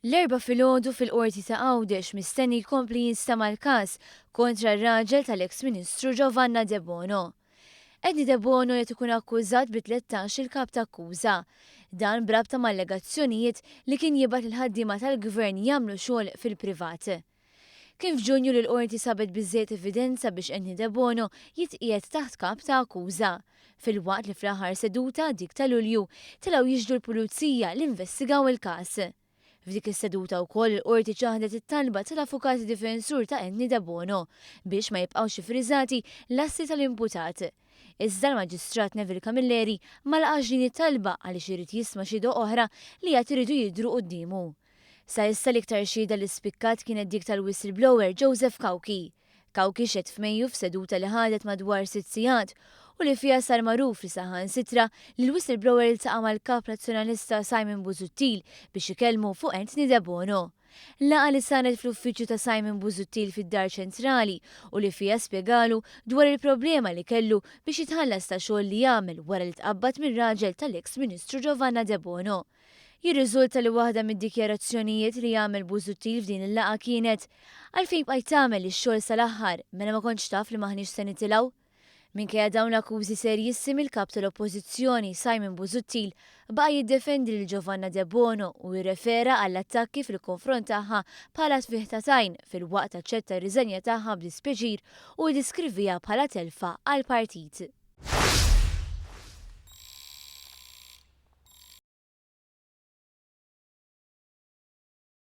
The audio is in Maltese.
L-Erbgħa filgħodu fil-Qorti ta' Għawdex mistenni jkompli jinstema' l-każ kontra r-raġel tal-eks Ministru Giovanna Debono. Anthony Debono qed ikun akkużat bi 13 il-kap ta' akkuża. Dan b'rabta ma' allegazzjonijiet li kien jibgħat lill-ħaddiema tal-Gvern jagħmlu xogħol fil-privat. Kien f'Ġunju li l-Qorti sabet biżżejjed evidenza biex Anthony Debono jitqiegħed taħt kap ta' akkuża, filwaqt li fl-aħħar seduta, dik ta' Lulju, telgħu jixhdu l-Pulizija li investigaw il-każ. F'dik is-seduta wkoll il-Qorti ċaħdet it-talba tal-avukat difensur ta' Anthony Debono biex ma jibqgħux iffriżati l-assi tal-imputat. Iżda l-Maġistrat Neville Camilleri ma laqax din it-talba għaliex irid jisma' xhieda oħra li għad iridu jidhru quddiemu. Sa issa l-iktar xhieda li spikkat kienet dik tal-whistleblower Joseph Cauchi. Cauchi xehed f'Mejju f'seduta li ħadet madwar 6 sigħat u li fiha sar magħruf li saħansitra li l-whistleblower iltaqa' mal-kap nazzjonalista Simon Busuttil biex ikellmu fuq Anthony Debono. Laqgħa li saret fl-uffiċċju ta' Simon Busuttil fid-Dar Ċentrali u li fiha spjegalu dwar il-problema li kellu biex jitħallas ta' xogħol li jagħmel wara li tqabbad mir-raġel tal-eks Ministru Giovanna Debono. Jirriżulta li waħda mid-dikjarazzjonijiet li għamel Busuttil f'din il-laqgħa kienet: "Għalfejn bqajt tagħmel ix-xogħol sal-aħħar, mela ma kontx taf li m'aħniex se nitilgħu?" Minkejja dawn l-akkużi serjissimi, il-kap tal-Oppożizzjoni Simon Busuttil baqa' jiddefendi lil Giovanna Debono u jirrefera għall-attakki fil-konfront tagħha bħala tfigħ ta' tajn, filwaqt aċċetta r-riżenja tagħha b'dispjaċir u iddeskriviha bħala telfa għall-partit.